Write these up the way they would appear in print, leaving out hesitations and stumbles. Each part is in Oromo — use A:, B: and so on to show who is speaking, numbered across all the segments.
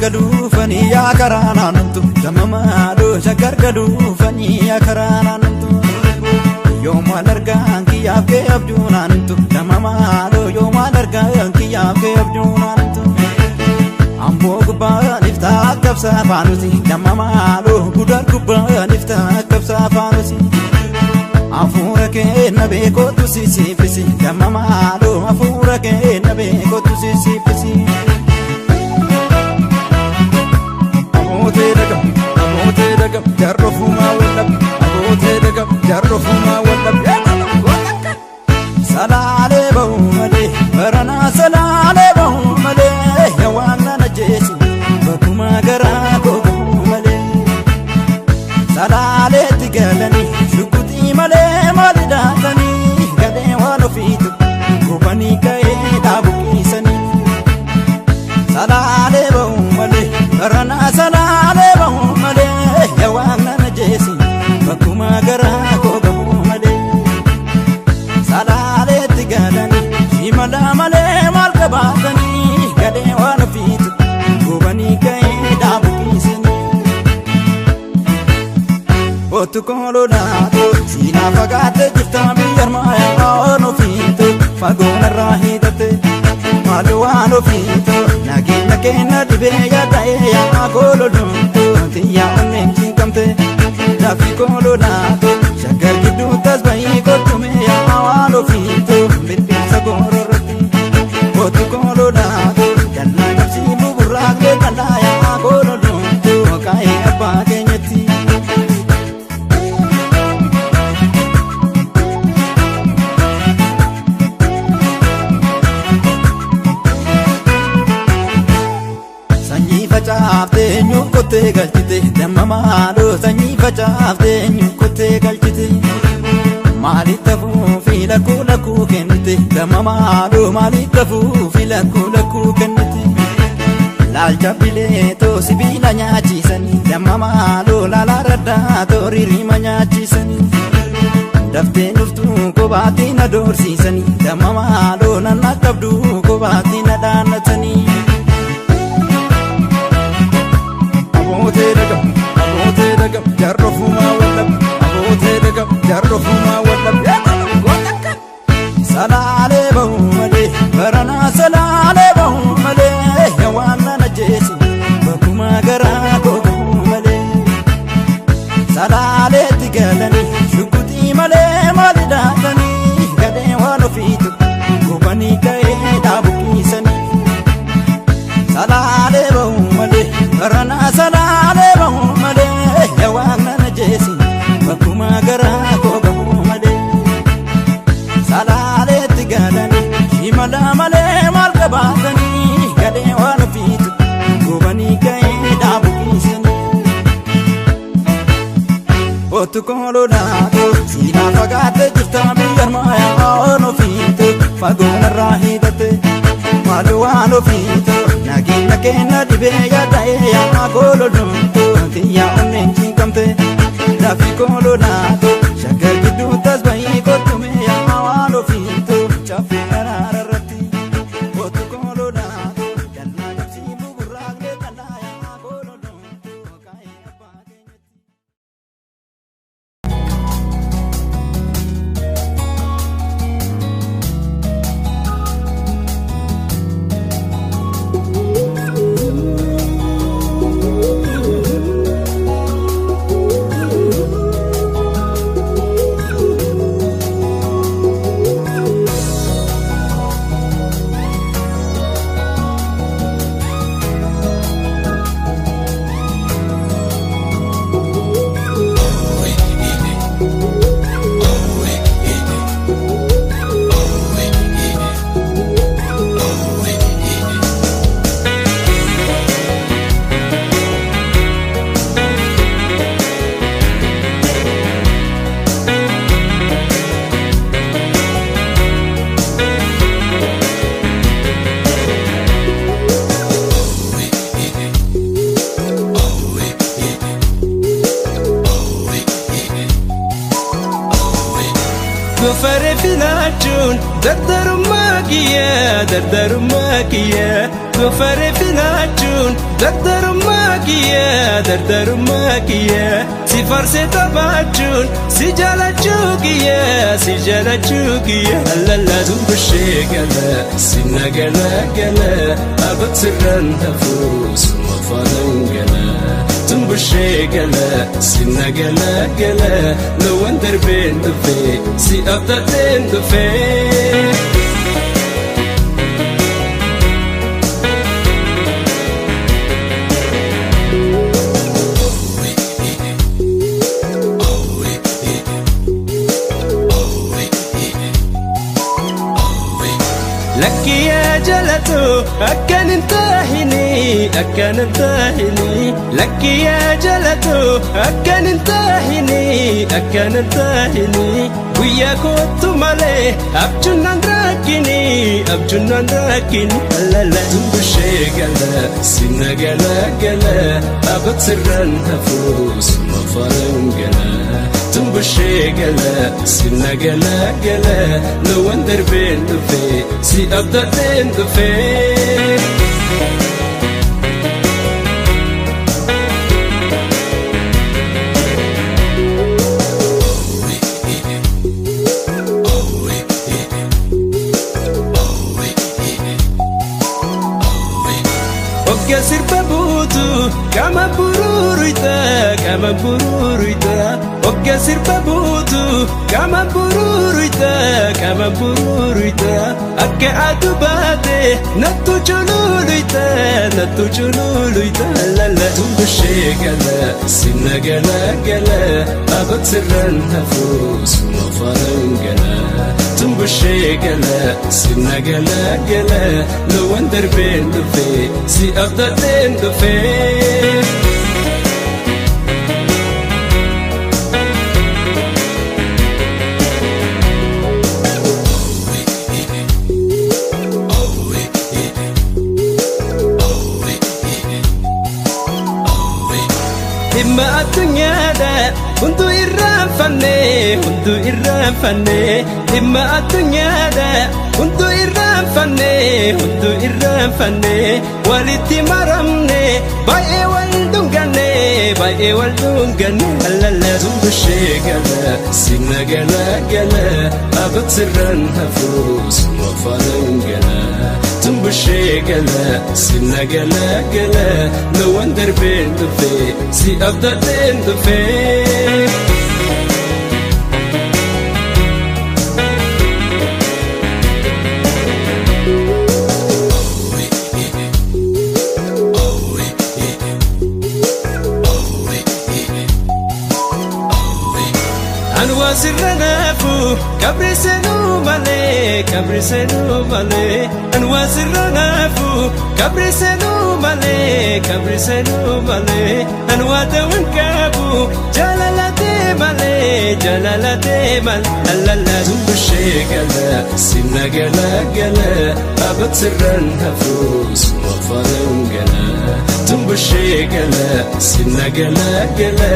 A: galuufanii yaa karaa naannumtu damma maaloo shaggar galuufanii yaa karaa naannumtu yoo maal argaan kiyyaaf kee abjuu naannumtu damma maaloo yoo maal argaan kiyyaaf kee abjuu naannumtu amboo gubbaan iftaa kabsaa faanusi damma maaloo gudar gubbaan iftaa kabsaa faanusi afuura kee na beekootu sisiifisi damma maaloo afuura kee na beekootu sisiifisi.
B: Abootee dagam, abootee dagam, jarrofumaa wallab, abootee dagam, jarrofumaa wallab.
A: Salaalee bahu malee baranaa salaalee bahu malee yaa waan na ajjeesu bakkuma garaa koo bahu malee. Salaaleetti galanii shukutii malee maali daatanii gadhee waan ofiitu gubanii ka'ee dhaabu qiisanii. Salaalee bahu malee baranaa salaalee bahu malee yaa waan na ajjeesu bakkuma garaa koo bahu malee. Salaaleetti galanii shimala malee maal qabaatanii gadhee waan ofiitu gubanii ka'ee dhaabu qiisanii. Otu koololaatu siinaa fagaattee jirta biyya armaayaa waan ofiitu fagoon irraa hiitatte maal waan ofiitu nageenya keenya dhibee yaada'ee yaa koololumtu xiyyaa onneen cinqamte lafi koololaatu shaggar gidduu tasba'ii kottume yaa waan ofiitu birbirsa goororratti otu koololaatu dallaa qabsii buburraaqlee qal'aa yaa koololumtu kaa'ee abbaa keenyatti. Sanyii facaaftee eenyuun qottee galchite damma maaloo sanyii facaaftee eenyuun qottee galchite maalitti hafuufi lakkuu lakkuu kennite damma maaloo maalitti hafuufi lakkuu lakkuu kennite laalcha bileetoo sibiila nyaachisanii damma maaloo laalaa raddaatoo ririma nyaachisanii daftee dhuftuu kophaatti na doorsiisanii damma maaloo nanna qabduu kophaatti na dhaannatanii.
B: Abootee dagam, abootee dagam, jarrofumaa wallab, abootee dagam, jarrofumaa wallab.
A: Salaalee bahu malee baranaa salaalee bahu malee yaa waan na ajjeesu bakkuma garaa koo bahu malee. Salaaleetti galanii shukutii malee maali daatanii gadhee waan ofiitu gubanii ka'ee dhaabu qiisanii. Salaalee bahu malee baranaa salaalee bahu malee yaa waan na ajjeesu bakkuma garaa koo bahu malee. Salaaleetti galanii shimala malee maal qabaatanii gadhee waan ofiitu gubanii ka'ee dhaabu qiisanii. Otu koololaatu siinaa fagaattee jirta biyya armaayaa waan ofiitu fagoon irraa hiitatte maal waan ofiitu nageenya keenya dhibee yaada'ee yaa koololumtu xiyyaa onneen cinqamte lafi koololaatu shaggar gidduu tasba'ii kottume yaa waan ofiitu caffee araara irratti otu koololaatu dallaa qabsii buburraaqlee qal'aa yaa koololumtu kaa'ee abbaa keenyatti.
C: Filachuun dardarummaa kiyya, dardarummaa kiyya. Goofaree filachuun dardarummaa kiyya, dardarummaa kiyya. Si farsee taphachuun si jaalachuu kiyya, si jaalachuu kiyya. Lalla dubbishee gala si nagala gala abat sirraan hafuu suma faanaan gala. Tumbushee gala si nagala gala loowwan darbeen dhufee si abdateen dhufee. Lakkiyaa jalatu akkan hin taahini, akkan hin taahini. Lakkiyaa jalatu akkan hin taahini, akkan hin taahini. Guyyaa kootu malee abjuun naan rakkini, abjuun naan rakkini. Lala dubbishee gala si nagala gala abat sirraan hafuu suma faanaan gala. Tumbushee gala si nagala gala loowwan darbeen dhufee si abdateen dhufee. Hogga sirba buutu qaama buruuruyta, qaama buruuruyta. Hogga sirba buutu qaama buruuruyta, qaama buruuruyta. Akka aduu baate nattu cululuyta, nattu cululuyta. Lala dubbishee gala si nagala gala abat sirraan hafuu suma faanaan gala. Tumbushee gala si nagala gala loowwan darbeen dhufee si abdateen dhufee. Dhimma addunyaadha hunduu irraanfanne, hunduu irraanfanne. Dhimma addunyaadha hunduu irraanfanne, hunduu irraanfanne. Walitti maramne baay'ee wal dhunganne, baay'ee wal dhunganne. Lalla dubbishee gala si nagala gala abat sirraan hafuu suma faanaan gala. Tumbushee gala si nagala gala loowwan darbeen dhufee si abdateen dhufee. Anwaa sirra naafu qabri seenuu malee, qabri seenuu malee. Anwaa sirra naafu qabri seenuu malee, qabri seenuu malee. Anwaa ta'uun qabu jaalalatee malee, jaalalatee malee. Lalla dubbishee gala si nagala gala abat sirraan hafuu suma faanaan gala. Tumbushee gala si nagala gala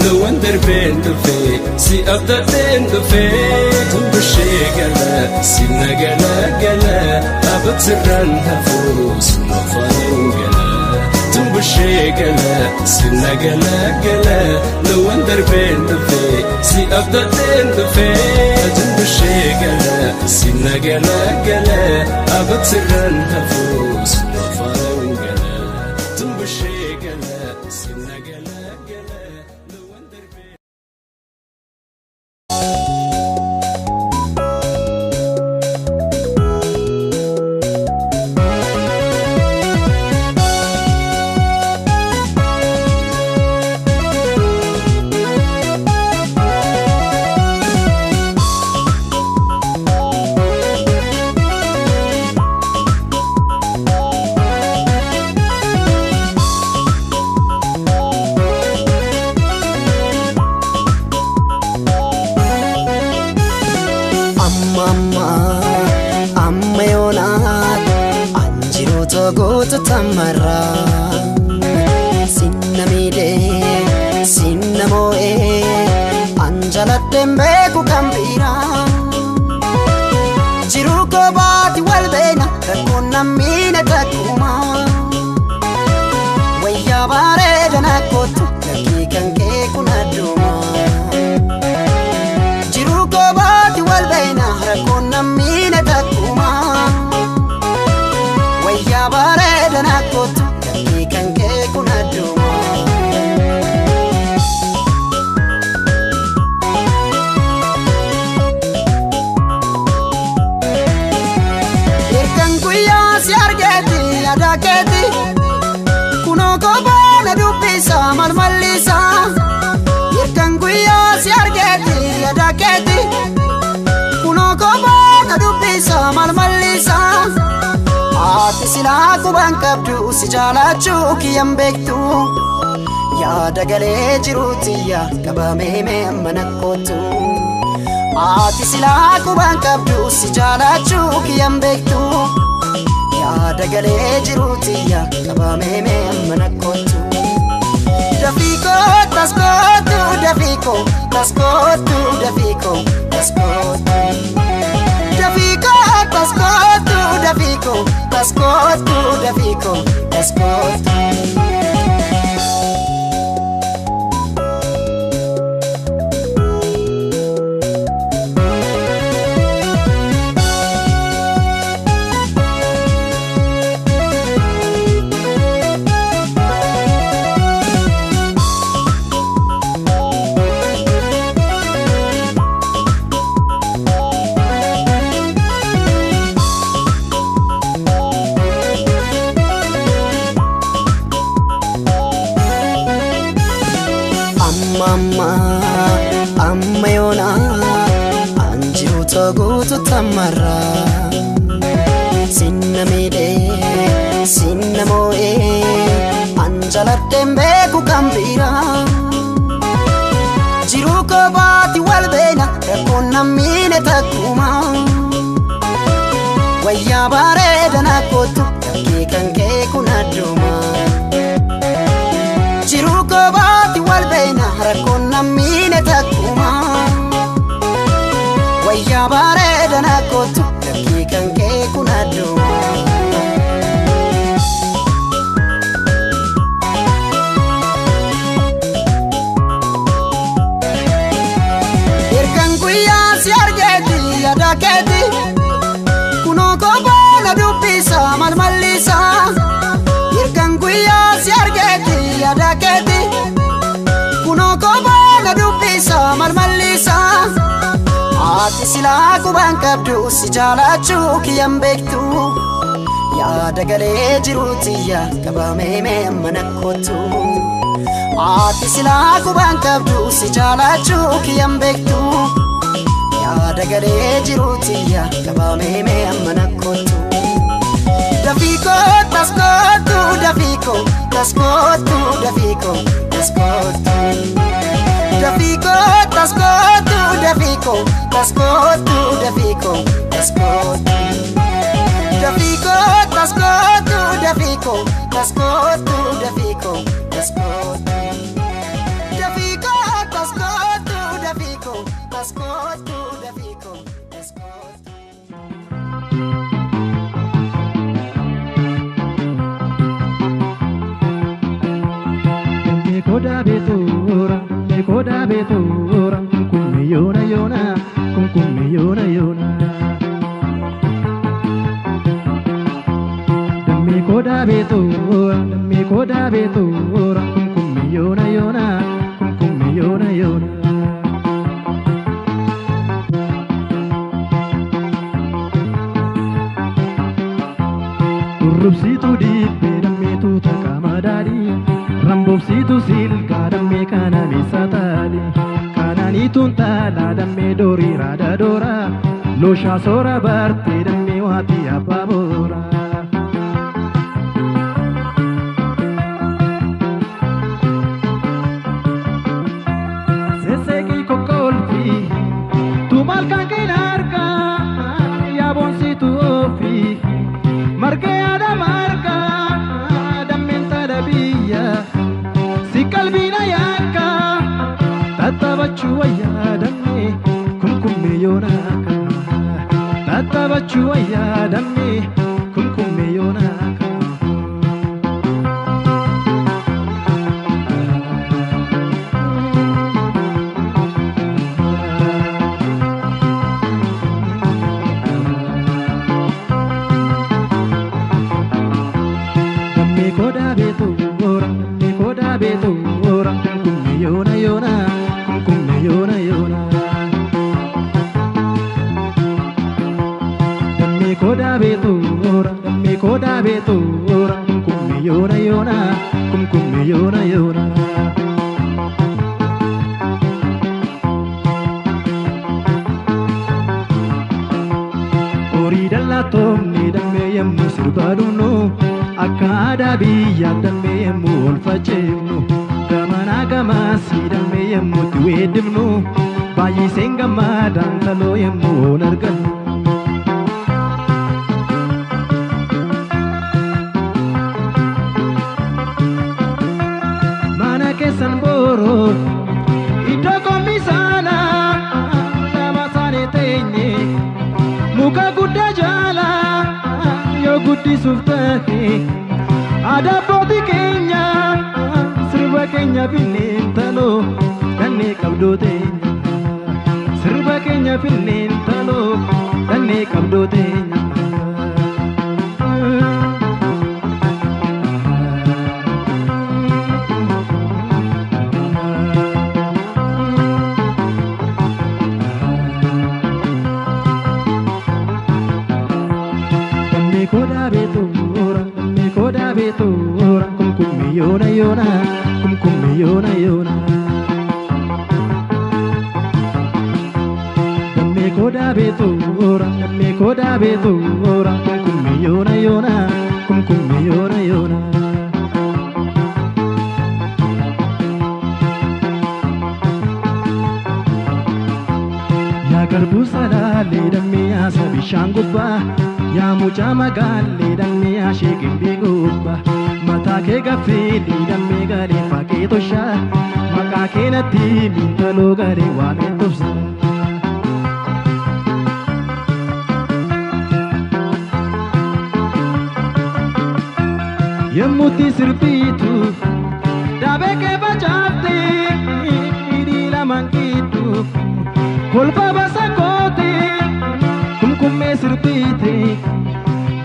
C: loowwan darbeen dhufee si abdateen dhufee. Tumbushee gala si nagala gala abat sirraan hafuu suma faanaan gala. Tumbushee gala si nagala gala loowwan darbeen dhufee si abdateen dhufee. Tumbushee gala si nagala gala abat sirraan hafuu suma faanaan gala. Tumbushee gala si nagala gala loowwan darbeen.
D: Amma amma amma yoonaan anjiroota goota tamarraa sinna miidhee sinna moo'ee an jaladheen beeku kan biraa. nammiine takkuma. Wayyaa bareeda na kootu lakkii kan kee kun adduma. Jiruu koo baati wal beena rakkoon nammiine takkuma. Wayyaa bareeda na kootu lakkii kan kee kun adduma. Ergan guyyaa si argeeti yaada keeti kunoo kophaa na dubbisa maal mallisa. Ergan guyyaa si argeeti yaada keeti kunoo kophaa na dubbisa maal mallisa. Ati silaa qubaan qabdu si jaalachuu kiyyan beektu yaada galee jiruutiyya qabamee mee amma na kootu. Ati silaa qubaan qabdu si jaalachuu kiyyan beektu yaada galee jiruutiyya qabamee mee amma na kootu. Dafiikoo tas kootu dafiikoo tas kootu dafiikoo tas kootu. Dafiikoo tas kootu dafiikoo tas kootu dafiikoo tas kootu. Amma amma amma yoona anjiru guutu tamarra. Sinna miidhee sinna moo'ee anjaladheen beeku kan biraa. Jiruu koo baati wal beena rakkoon nammiine takkuma. Wayyaa bareeda na kootu lakkii kan kee kun adduma. Jiruu koo baati wal beena rakkoon nammiine takkuma. Wayyaa bareeda na kootu lakkii kan kee kun adduma. Ergan guyyaa si argeeti yaada keeti kunoo kophaa na dubbisa maal mallisa. Ergan guyyaa si argeeti yaada keeti kunoo kophaa na dubbisa maal mallisa. Ati silaa qubaan qabdu si jaalachuu kiyyan beektu yaada galee jiruutiyya qabamee mee amma na kootu. Ati silaa qubaan qabdu si jaalachuu kiyyan beektu yaada galee jiruutiyya qabamee mee amma na kootu. Dafiikoo tas kootu dafiikoo tas kootu dafiikoo tas kootu. Dafiikoo tas kootu dafiikoo tas kootu dafiikoo tas kootu. Dafiikoo tas kootu dafiikoo tas kootu dafiikoo tas kootu. Dafiikoo tas kootu dafiikoo tas kootu dafiikoo tas kootu.
E: Koda betura, koda betura, kumkumme yona yona, kumkumme yona yona. Damme koda betura, damme koda betura, kumkumme yona yona, kumkumme yona yona. Urrubsitu dibbee dammeetu takka madaali. Ramboobsitu silgaa dammee kanaan taali. Kanaaniituun taalaa dammee doorii raada doora. Looshaa soora bartee dammee waatii abbaa boora. Seeseeqii kokkolfii tumaal kan keenya argaa yaaboonsitu ofii margee yaada margaa dammeen saada biyya si qalbiina yaakka tattaabachuu wayyaa dammee kumkummee yoonaaka tattaabachuu wayyaa dammee kumkumme yoona. Dammee koo beetu ora, dammee koo beetu ora, kumkumme yoona yoona, kumkumme yoona yoona. Dammee koo beetu ora, dammee koo beetu ora, kumkumme yoona yoona, kumkumme yoona yoona. Horii dallaa toomne dammee yemmuu sirbaa dhumnu, akka aadaa biyyaa dammee yemmuu ol faceefnu, gamanaa gamasii dammee yemmuu itti weeddifnu, baay'iseen gammadaan taloo yemmuu ol argannu. Mana keessan booroo iddoo kommisaana lama isaanii teenye muka guddaa jala yoo guddisuuf tahe aadaa abbootii keenya sirba keenya finneen taloo dhannee qabdoo teenya sirba keenya finneen taloo dhannee qabdoo teenya. Dammee koo beetu ora, dammee koo beetu ora, kumkumme yoona yoona, kumkumme yoona yoona. Dammee koo beetu ora, dammee koo beetu ora, kumkumme yoona yoona, kumkumme yoona yoona. Yaa garbuu salaalee dammee yaasa bishaan gubbaa, yaa mucaa magaalee dammee yaashee gimbii gubbaa, mataa kee gaffeelii dammee galee faqee toshaa, maqaa kee natti mintaloo galee waamee tobsa. Yemmuutti sirbiitu daabee kee facaaftee hidhii lamaan gidduu kolfa basa goote kumkummee sirbiite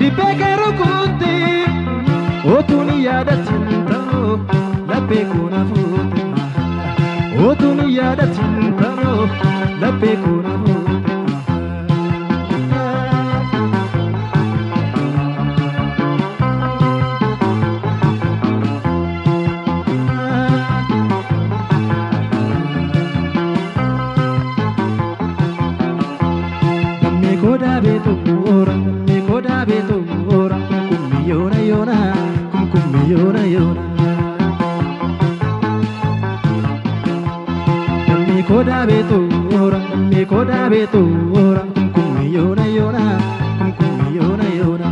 E: dibbee kee rukutte otuun yaadatin ta'oo laphee koo na fuute otuun yaadatin ta'oo laphee koo na fuute. Dammee koo beetu ora, dammee koo beetu ora, kumkumme yoona yoona, kumkumme yoona yoona. Dammee koo beetu ora, dammee koo beetu ora, kumkumme yoona yoona, kumkumme yoona yoona.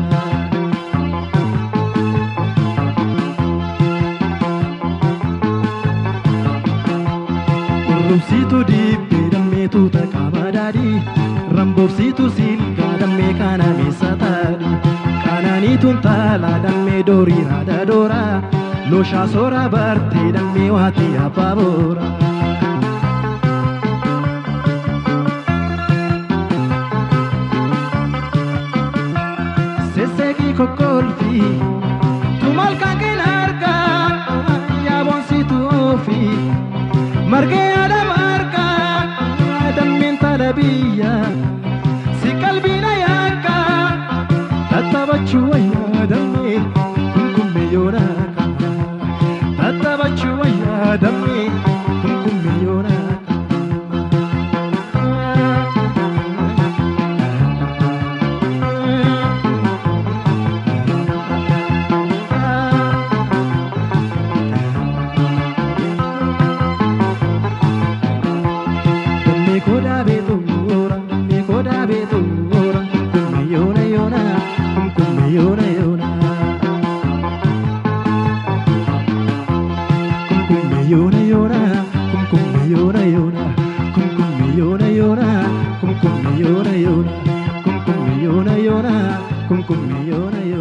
E: Qurrubsiitu dibbee dammee tuuta qaama daadhii, ramboobsiitu silgaa dammee kana meessa taadhii, qananiituun taalaa dammee doorii raada dooraa, looshaa soora bartee dammee waatii abbaa booraa. Sesseeqii kokkolfii tumal kan keen argaa yaaboon situufi margee yaada margaa dammeen tala biyya si qalbiina yaakka tattaphachuu wayyaa dammee kumkumme yoona tattaphachuu wayyaa dammee kumkumme yoona. Dammee koo beetu ora, dammee koo beetu ora, kumkumme yoona yoona, kumkumme yoona yoona. Kumkumme yoona yoona, kumkumme yoona yoona, kumkumme yoona yoona, kumkumme yoona yoona, kumkumme yoona yoona, kumkumme yoona yoona.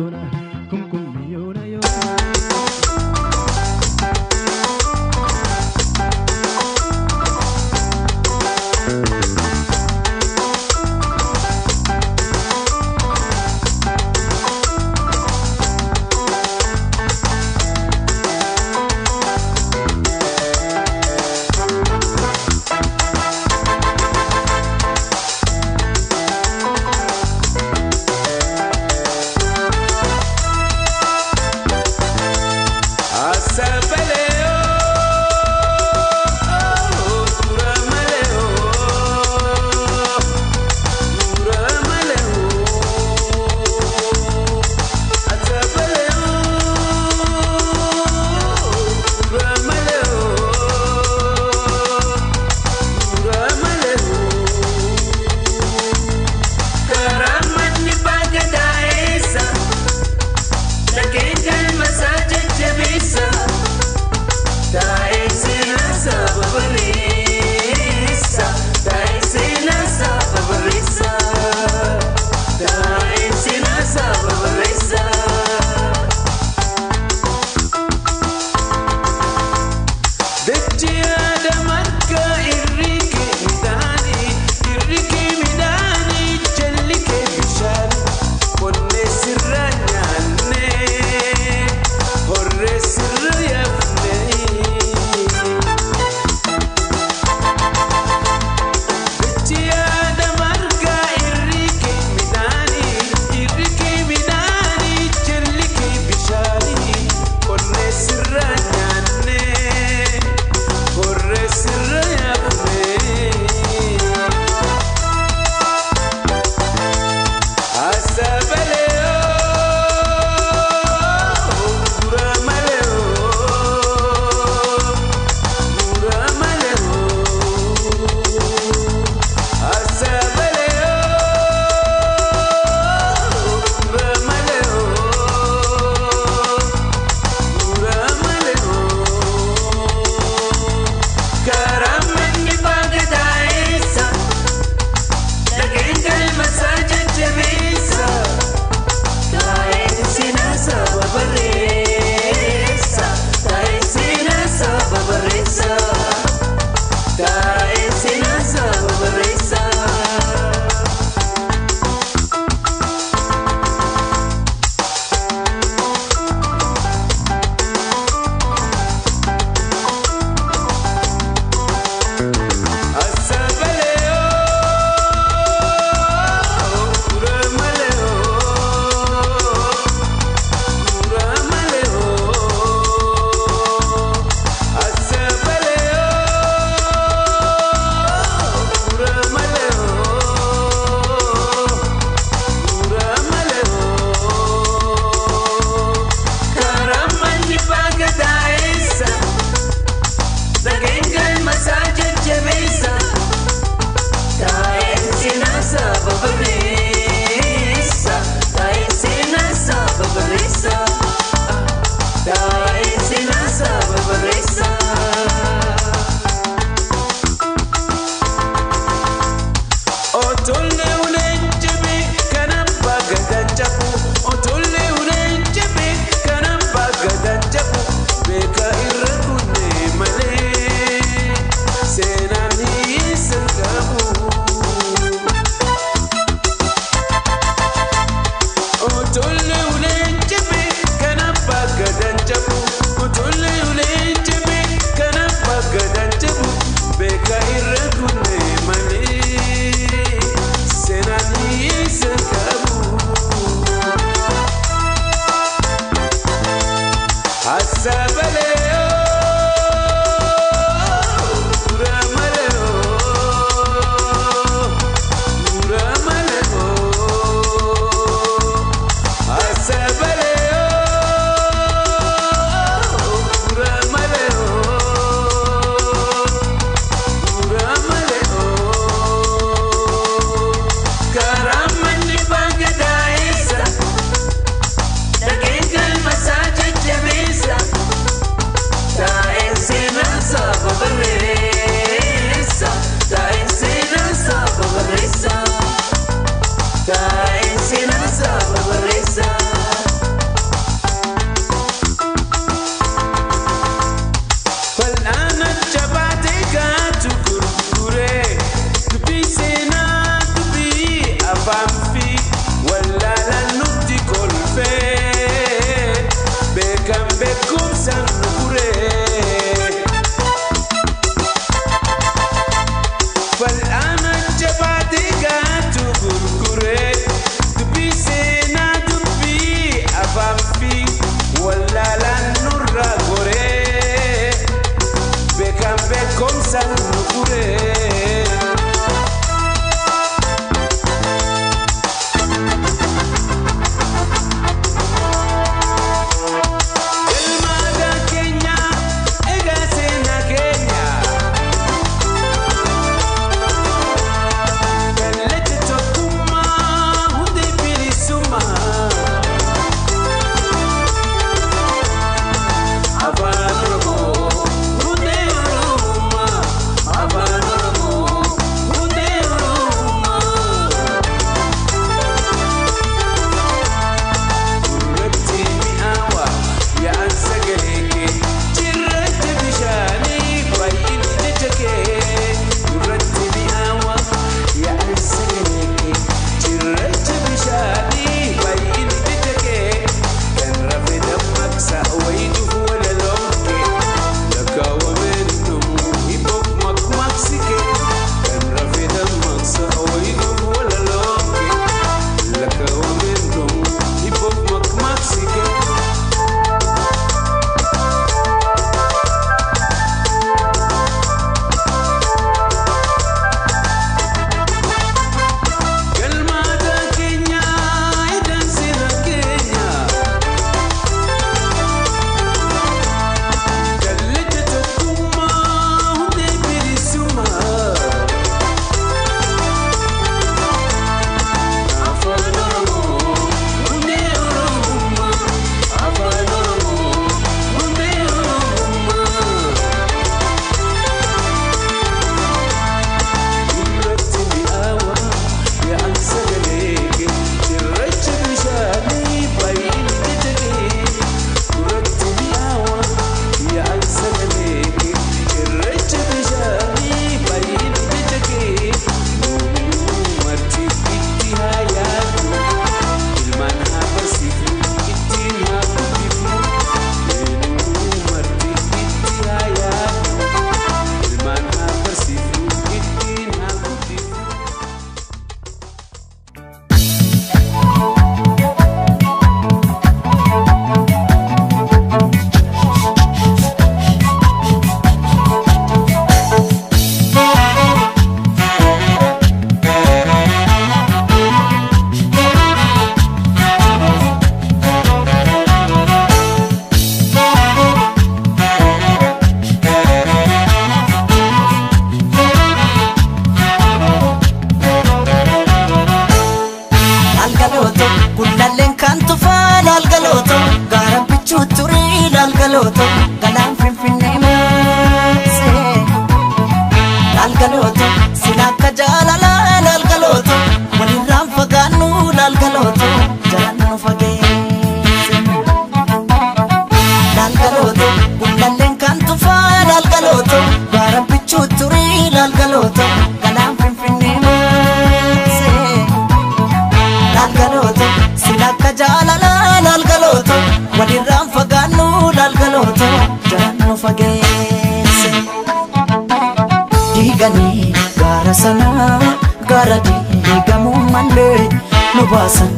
A: baasan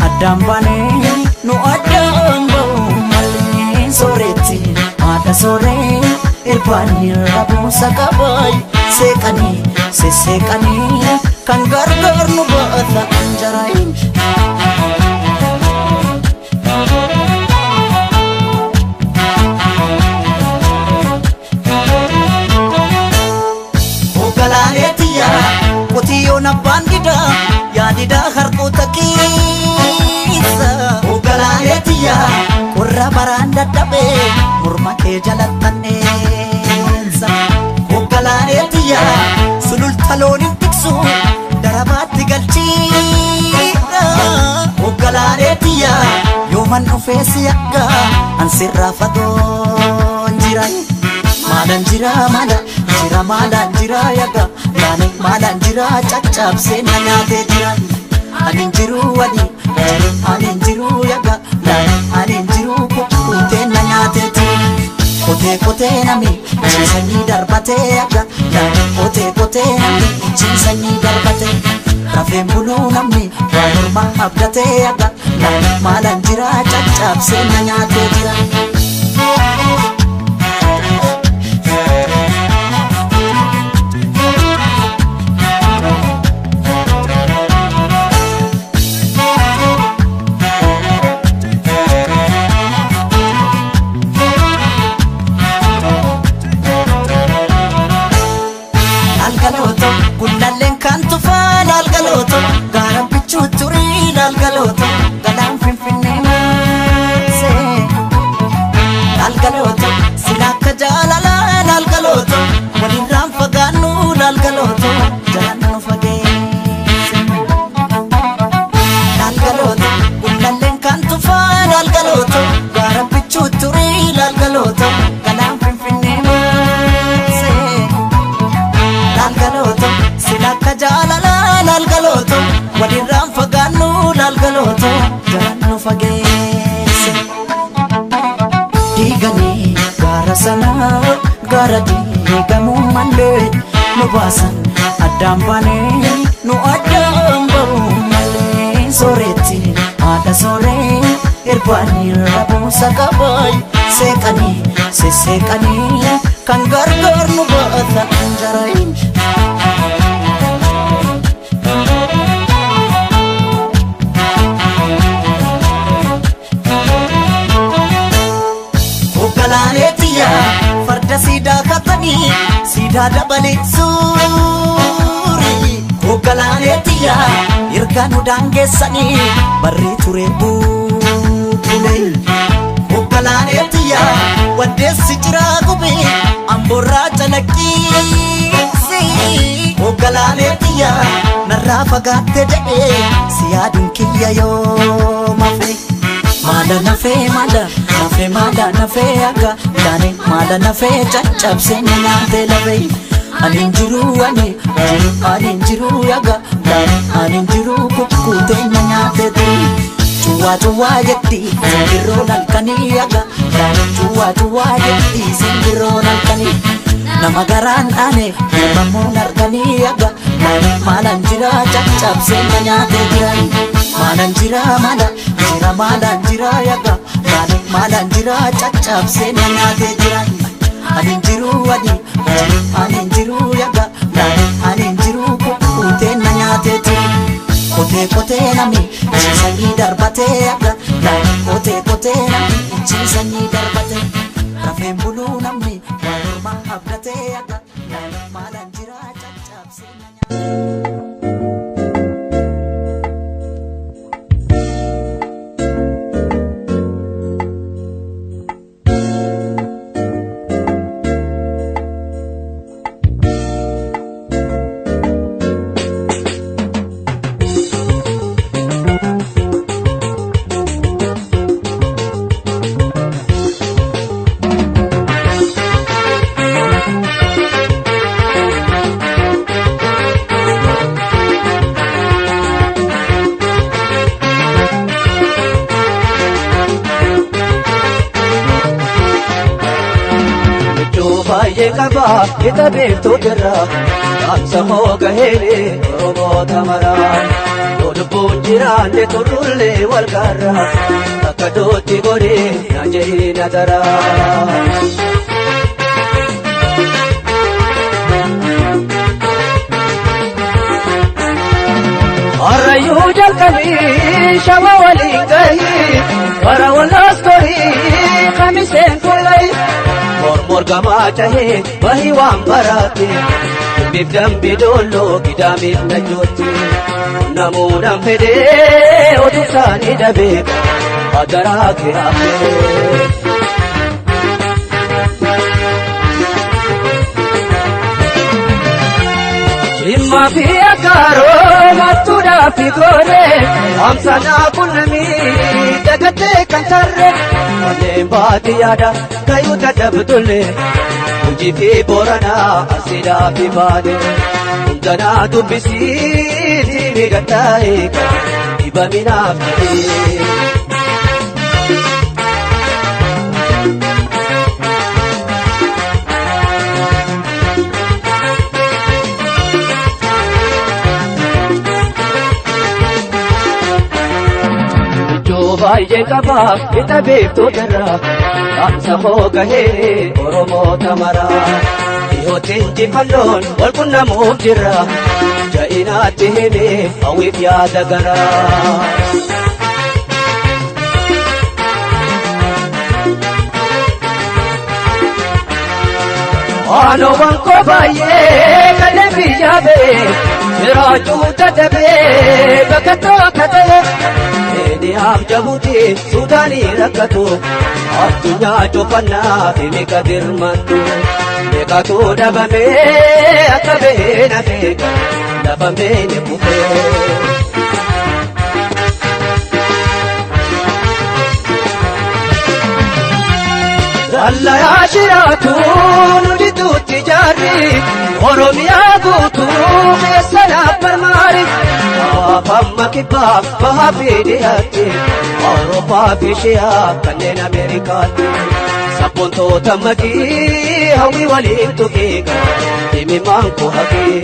A: addaan baanee nu addaan ba'u malee sooretti haadha sooree irbaanii rabuusa qabaay seeqanii sesseeqanii kan gargaar nu baata anjaraayin. Ogalaaleetiya qotiyyoon abbaan didaa yaadidaa harkoota keessa. Ogalaaleetiya qorra baraan dadhabee morma kee jalattanneessa. Ogalaaleetiya sululta looniin tiksu darabaatti galchiidha. Ogalaaleetiya yooman dhufee si akka ansirraa fagoon jira. Maalaan jira maala jira maalaan jira yaga laani maalaan jira caccabsee na nyaatee jira. Ani hin jiru wali jiru ani hin jiru yaga laani ani hin jiru kukkutee na nyaatee jira. Kotee kotee nami ciisanii darbatee yaga laani kotee kotee nami ciisanii darbatee. Rafeen buluu namni waan morma abdatee yaga laani maalaan jira caccabsee na nyaatee jira. Laalgalooto gullalleen kan tufaa laalgalooto gaara bichuu turii laalgalooto galaan finfinnee maasee. Laalgalooto sila akka jaalalaa laalgalooto walirraan fagaannu laalgalooto jalaan nu fageesse. Laalgalooto gullalleen kan tufaa laalgalooto gaara bichuu turii laalgalooto galaan finfinnee maasee. Laalgalooto sila akka jaalalaa laalgalooto walirraan fagaannu laalgalooto jalaan nu fageesse. Diiganii gaara sanaa gaara diigamuu malee nu baasan addaan baanee nu addaan ba'u malee sooretti haadha sooree irbaanii rabuusa qabaay seeqanii sesseeqanii kan gargaar nu baata anjaraayin. Ogalaaleetiya farda siidaa katanii siidaa dabalee suuri. Ogalaaleetiya erga nu daangeessanii barree ture bubbule. Ogalaaleetiya waddeessi jiraa gube amboorraa calaqqiisi. Ogalaaleetiya narraa fagaatte jedhee si yaaduun kiyya yoo mafe. Maala nafee maala nafee maala nafee akka laani maala nafee caccabsee na nyaatee lafee. Ani hin jiru ani jiru ani hin jiru yaga laani ani hin jiru kukkutee na nyaatee turi. Cuwaa cuwaa jetti simbirroon halkanii yaga laani cuwaa cuwaa jetti simbirroon halkanii. Nama garaan dhaane uumamuun arganii yaga laani maalaan jira caccabsee na nyaatee jira. Maalaan jira maala jira maalaan jira yaga laani maalaan jira caccabsee na nyaatee jira. Ani hin jiru ani jiru ani hin jiru yaga laani ani hin jiru kukkutee na nyaatee jira. Kotee kotee nami ciisanii darbatee yaga laani kotee kotee nami ciisanii darbatee. Rafeen buluu namni waan morma abdatee yaga laani maalaan jira caccabsee na nyaatee.
F: Michuu baay'ee qaba qixa beektuu jirra. Dhaamsa hoo gaheere Oromoota maraa. Lubbuun jiraanne turrullee wal garra akka dootti godhee na jehee na daraa. Harrayyuu jalqabii shama waliin gahii bara wallaas torii kamiseen tullai mormor gamaa cahee bahii waan baraate dhimmiif dambi doolloo gidaamiif najjootti namuudhaan fedhee oduu isaanii dhabee hadaraa kee hafee. Jimmaa fi akkaaroo mattuudhaa fi gooree amsanaa qunnamii dagattee kan tarree manneen baadiyyaadha kayyuu dadhabdullee hojii fi booranaa arsiidhaa fi baale hundanaa dubbisiitii miidhagtaa'e dhibaminaaf ta'ee. Baay'ee qaba qixa beektotarra dhaamsa koo gahee Oromoota maraa dhihootti injifannoon wal qunnamuuf jirra ja'inaatti himee hawwiif yaada garaa. Waanowwan koo baay'ee kanneen biyya ba'e jiraachuu dadhabee bakka tokko ta'e. Keeniyaaf Jabuuti Suudaanii rakkatu addunyaa cufannaa fi meeqa dirmattu meeqatu dhabamee akka bahee nafe lafa meene kufee. Dallayaa shiraatu nu jidduutti jaarri Oromiyaa guutuu keessa naaf marmaari. Afamma kibbaa bahaa fi dhiyaatti Awurooppaa fi Ishiyaa kanneen Ameerikaatti. Sabboontoota maqii hawwii waliin tuqiiqa dhimmimaan koo haqii.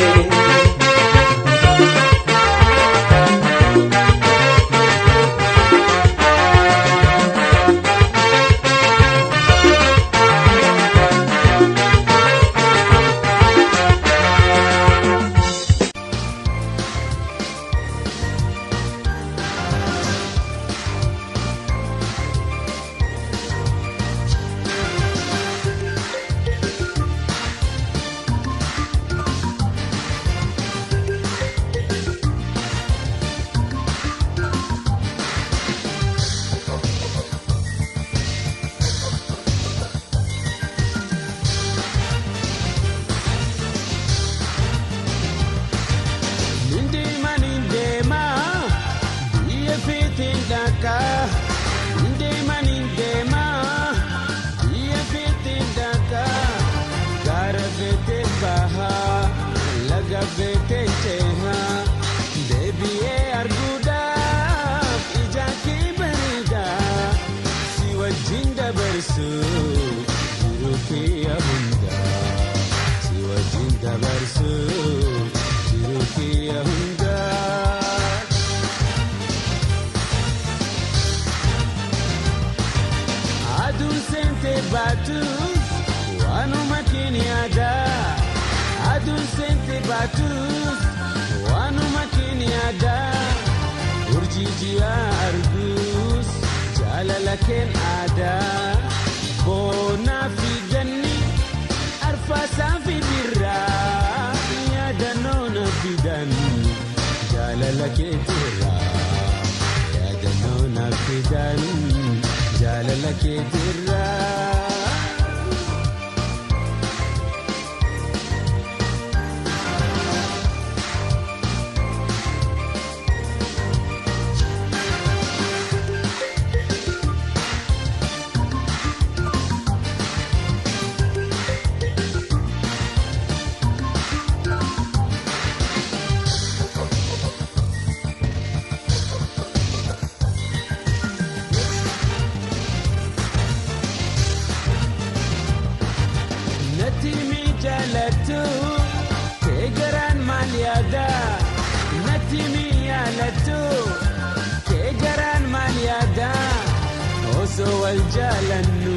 C: Wal jaalannu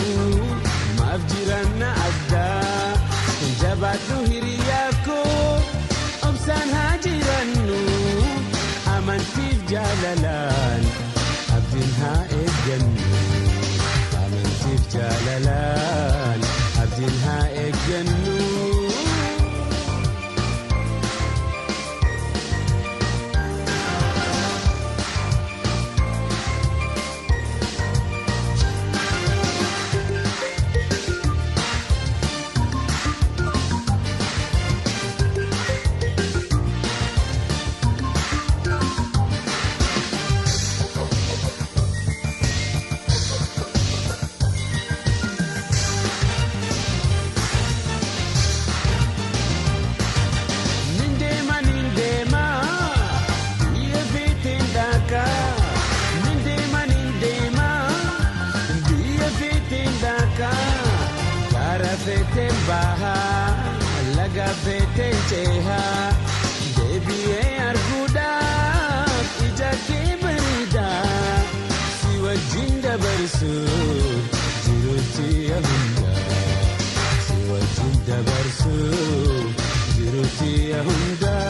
C: maaf jiranna addaa jabaadhu hiriyaa koo obsaan haa jirannu amantiif jaalalaan abdiin haa eeggannu amantiif jaalalaan abdiin haa eeggannu. Deebi'ee arguudhaaf ija kee bareedaa si wajjin dabarsuuf jiruutti hundaa si wajjin dabarsuuf jiruutti hundaa.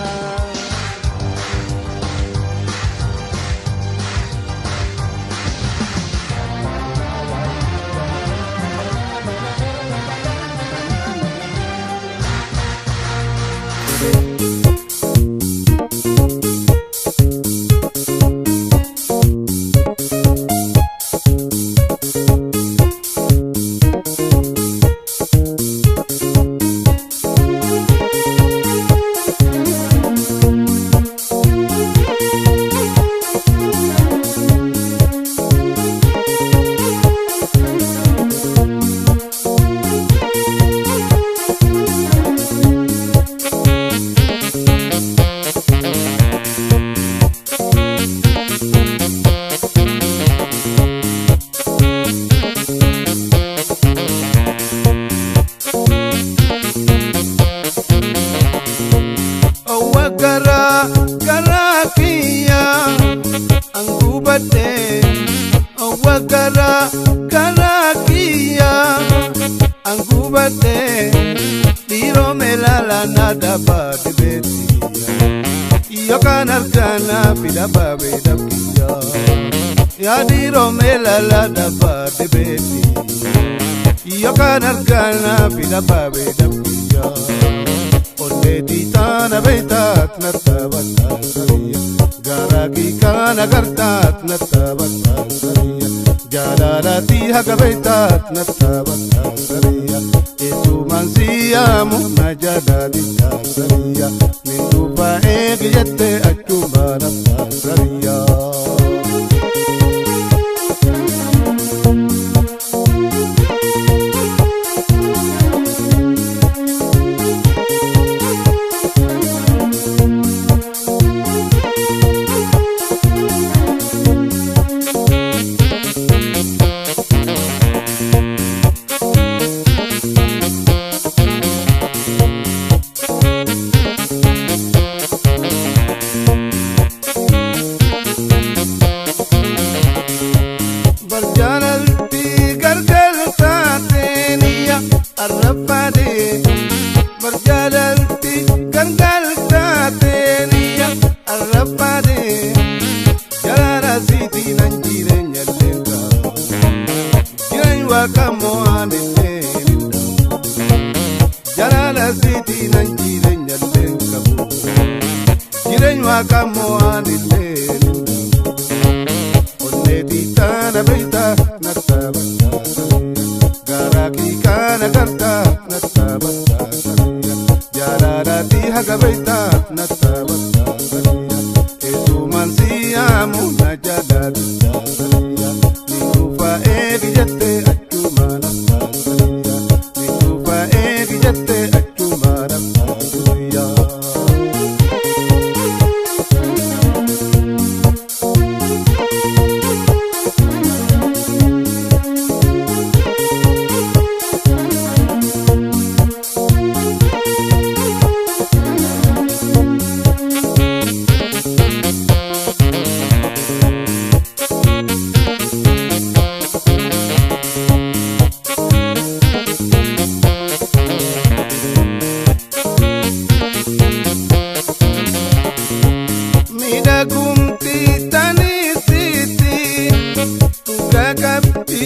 G: Dhugaa qabdi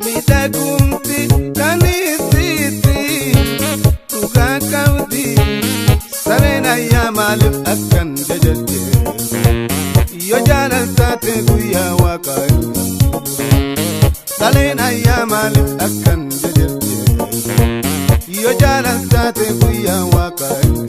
G: miidhagumti tanisiiti. Dhugaa qabdi sareen ayyaa maaliif akkan jajjatte? Yoo jaalaltaate guyyaa waaqaa irra. Saleen ayyaa maaliif akkan jajjatte? Yoo jaalaltaate guyyaa waaqaa irra.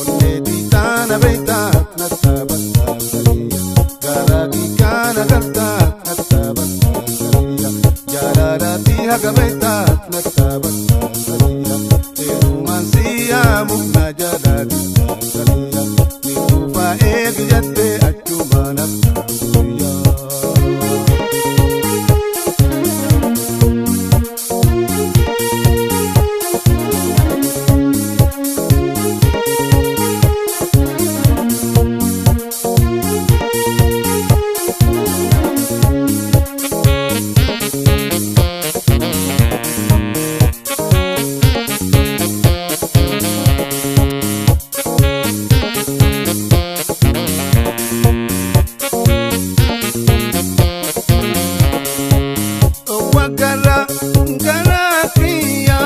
G: Onneetii taana beektaa nattaa battaasaniya. Garaa kiikaana galtaa nattaa battaasaniya. Jaalalatii haga beektaa nattaa battaasaniya. Heerumaan siyaamu na jaalati taasaniya. Ni dhuunfaa eegi jettee achumaan haftaa. Wakara gara kiyya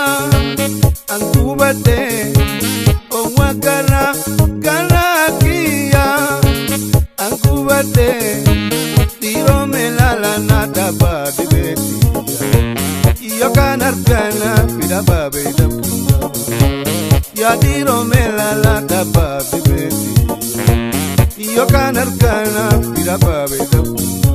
G: angubate. Wakara gara kiyya angubate. Dhiiroo melala na daba dibeetiya. Yookaan argana fida babeeda kiyya. Yaa dhiiroo melala daba dibeetiya. Yookaan argana fida babeeda kiyya.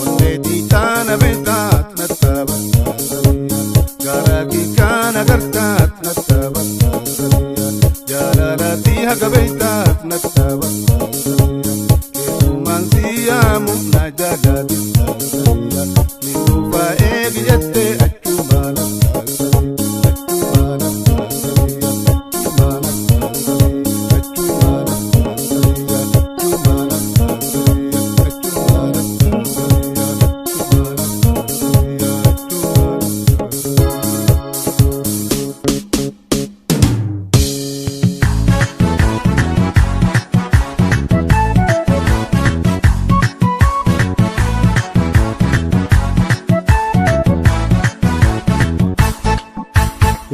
G: Onneetii taana beektaa nattaa battaasaniya. Garaa kiikaana gartaa nattaa battaasaniya. Jaalalatii haga beektaa nattaa battaasaniya. Keessumaan siyaamu na jaalati taasaniya. Ni dhuunfaa eegi jettee achumaan haftaasaniya. Achumaan haftaasaniya. Achumaan haftaasaniya. Achumaan haftaasaniya. Achumaan haftaasaniya. Achumaan haftaasaniya. Achumaan haftaasaniya. Achumaan haftaasaniya.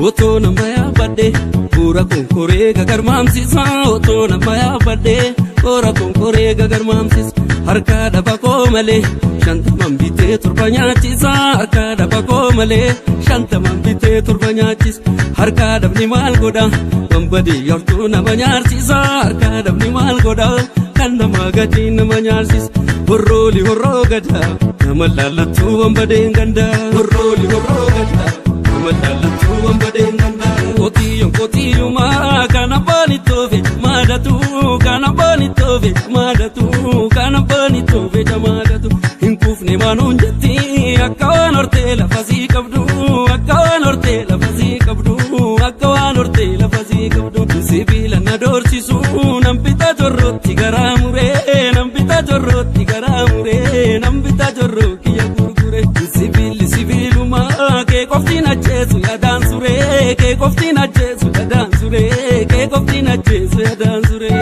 C: Otoo nama yaabadhe bu'uura konkoree gagarmaamsisa. Otoo nama yaabadhe bu'uura konkoree gagarmaamsisa. Harka dhaba koo malee shantaman bitee torba nyaachisa. Harka dhaba koo malee shantaman bitee torba nyaachisa. Harka dhabni maal godha? Wambadee yartuu nama nyaarsisa. Harka dhabni maal godha? Kan nama gatii nama nyaarsisa. Horrooli horroo gada nama laallattuu wambadeen ganda. Horrooli horroo gada. Nama laallattuu wambadeen ganda. Qotiyyoon qotiyyumaa kan abbaan ittoofe maadatu kan abbaan ittoofe maadatu kan abbaan ittoofe jamaadatu. Hin kuufne maanuun jetti akka waan hortee lafa sii qabdu akka waan hortee lafa sii qabdu akka waan hortee lafa sii qabdu. Sibiila na doorsisu nan bitaa jorrootti garaa muree nan bitaa jorrootti garaa muree nan bitaa jorroo kiyya gurgure. Sibiilli sibiilumaa kee qofti na jeesu yaadaan suree kee qofti na jeesu yaadaan suree kee qofti na jeesu yaadaan suree.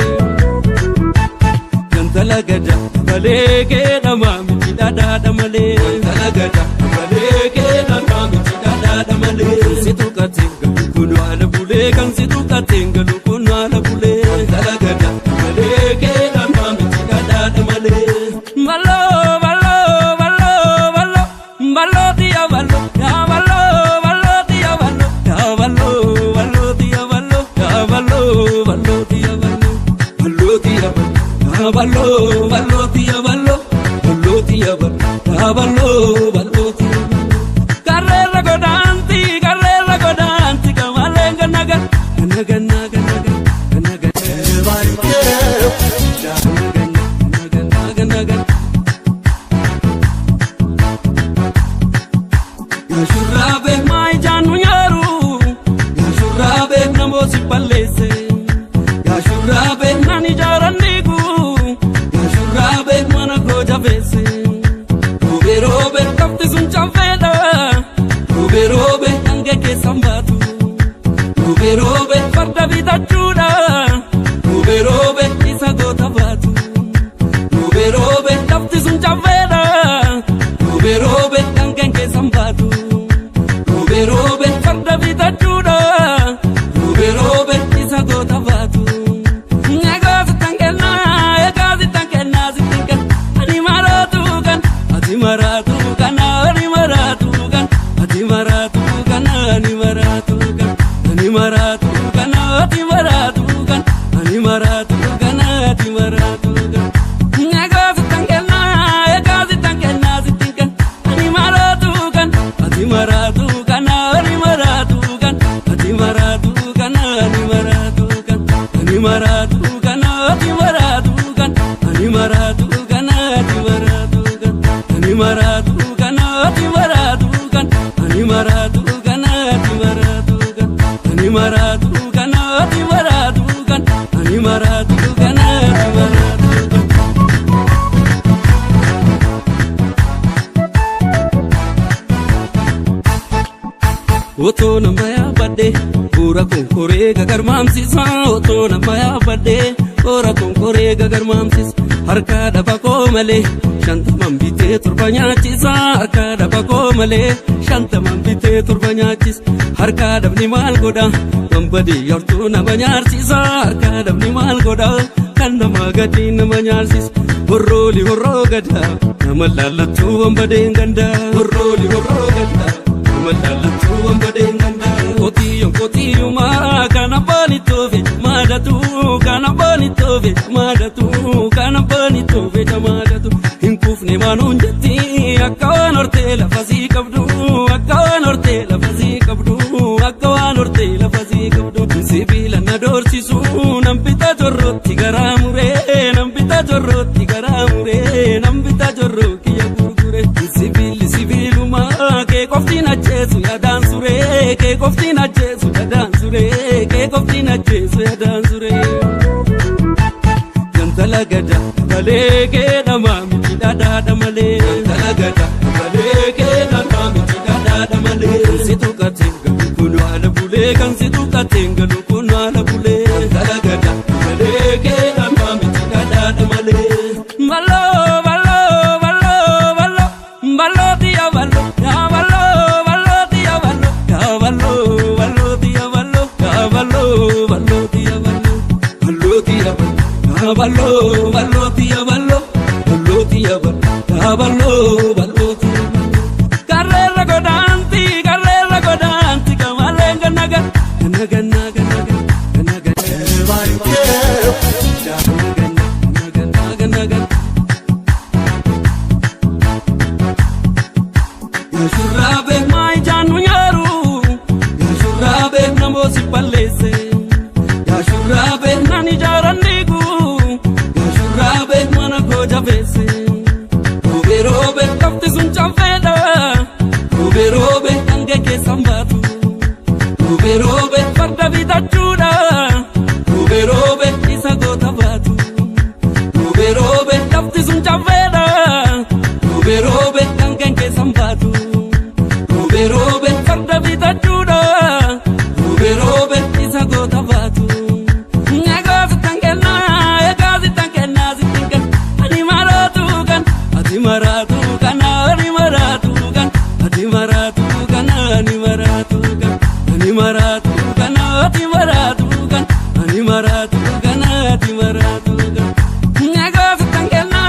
C: Gantala gada malee kee dhamaa miti dhadhaadha malee. Gantala gada malee kee dhamaa miti dhadhaadha malee. Kan si tuqateen galu kun haala bulee kan si tuqateen galu kun haala bulee. Gantala gada malee kee dhamaa miti dhadhaadha malee. Maloo maloo maloo maloo maloo diya maloo yaa maloo maloo diya maloo yaa maloo maloo diya maloo yaa maloo maloo diya maloo maloo diya maloo. Ballo, ballo, tia ballo, ballo, tia ballo, ballo, ballo, tia ballo. Carrera godanti, carrera godanti, kamalenga naga, naga, naga, naga, naga, naga, naga, naga. Shurrabe mai janu nyaru, shurrabe namo si palese, shurrabe nani jarandigu, shurrabe mana ko javese. Robe robe kafti sun chaveda, robe robe ange ke sambatu, robe robe farda vitachura, robe robe isa gota batu, robe robe kafti sun chaveda. maraatu kana ani maraatu kan ati maraatu kana ani maraatu kan ani maraatu kana ati maraatu kan ani maraatu kana ati maraatu kan Nagaasi tankenna ekaasi tankenna sitinkan ani maraatu kan ati maraatu kana ani maraatu kan ati maraatu kana ani maraatu kan ani maraatu kana ati maraatu kan ani maraatu kana ati maraatu kan ani maraatu kana ati maraatu kan ani maraatu kana ati maraatu kan ani maraatu kana ati maraatu kan ani maraatu kana ati maraatu kan. Otoo nama yaabadde bu'uura konkoree gagarmaamsisa. Otoo nama yaabadde bu'uura konkoree gagarmaamsisa. Harka dhaba koo malee shantaman bitee torba nyaachisa. Harka dhaba koo malee shantaman bitee torba nyaachisa. Harka dhabni maal godha wambadee yartuu nama nyaarsisa. Harka dhabni maal godha kan nama gadi nama nyaarsisa. Horrooli horroo gada nama laallattuu wambadeen ganda. Horrooli horroo gada. Qotiyoon qotiyyumaa kan abbaan ittoofe maadatu kan abbaan ittoofe maadatu kan abbaan ittoofe jamaadatu hin kuufne maanuun jetti akka waan hortee lafa sii qabdu akka waan hortee lafa sii qabdu akka waan hortee lafa sii qabdu sibiila na doorsisu nan bitaa jorrootti garaa muree nan bitaa jorrootti garaa muree nan bitaa jorroo kiyya gurgure sibiilli sibiilumaa kee qoftiin ajjeesu yaadaan suree kee qoftiin ajjeesu yaadaan suree kee qoftiin ajjeesu yaadaan suree. Jantala gada malee kee dhamaa miti dhadhaadha malee. Jantala gada malee kee dhamaa miti dhadhaadha malee. Kan si tuqateen galu kun haala bulee kan si tuqateen galu kun haala bulee. Jantala gada malee kee dhamaa miti dhadhaadha malee. Maloo maloo maloo maloo maloo diya maloo yaa maloo maloo diya maloo yaa maloo maloo diya maloo yaa maloo maloo diya maloo maloo diya maloo. Ballo, ballo, tia, ballo, ballo, tia, ballo, ballo, ballo, tia, ballo. Carrera godanti, carrera godanti, kamalenga naga, naga, naga, naga, naga, naga, naga, naga. Shurrabe mai janu nyaru, shurrabe namo si palese, shurrabe nani jarandigu. Shurrabe mana koo jabeesse robe robe lafti sun caffeedha robe robe hanga keessan baatu robe robe farda bitachuudha robe robe isa goota baatu robe robe lafti sun caffeedha robe robe hanga keessan baatu robe robe farda bitachuudha robe robe isa goota baatu. Ati maraatu kana ani maraatu kan ati maraatu kana ani maraatu kan ani maraatu kana ati maraatu kan ani maraatu kana ati maraatu kan Nagaasi tankenna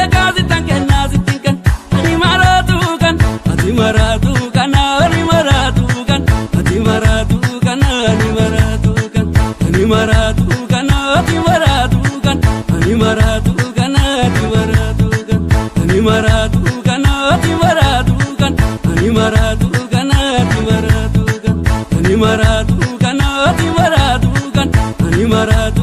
C: ekaasi tankenna sitinkan ani maraatu kan ati maraatu kana ani maraatu kan ati maraatu kana ani maraatu kan ani maraatu kana ati maraatu kan ani maraatu kana ati maraatu kan ani maraatu kana ati maraatu kan ani maraatu kana ati maraatu kan ani maraatu kana ati maraatu kan ani maraatu.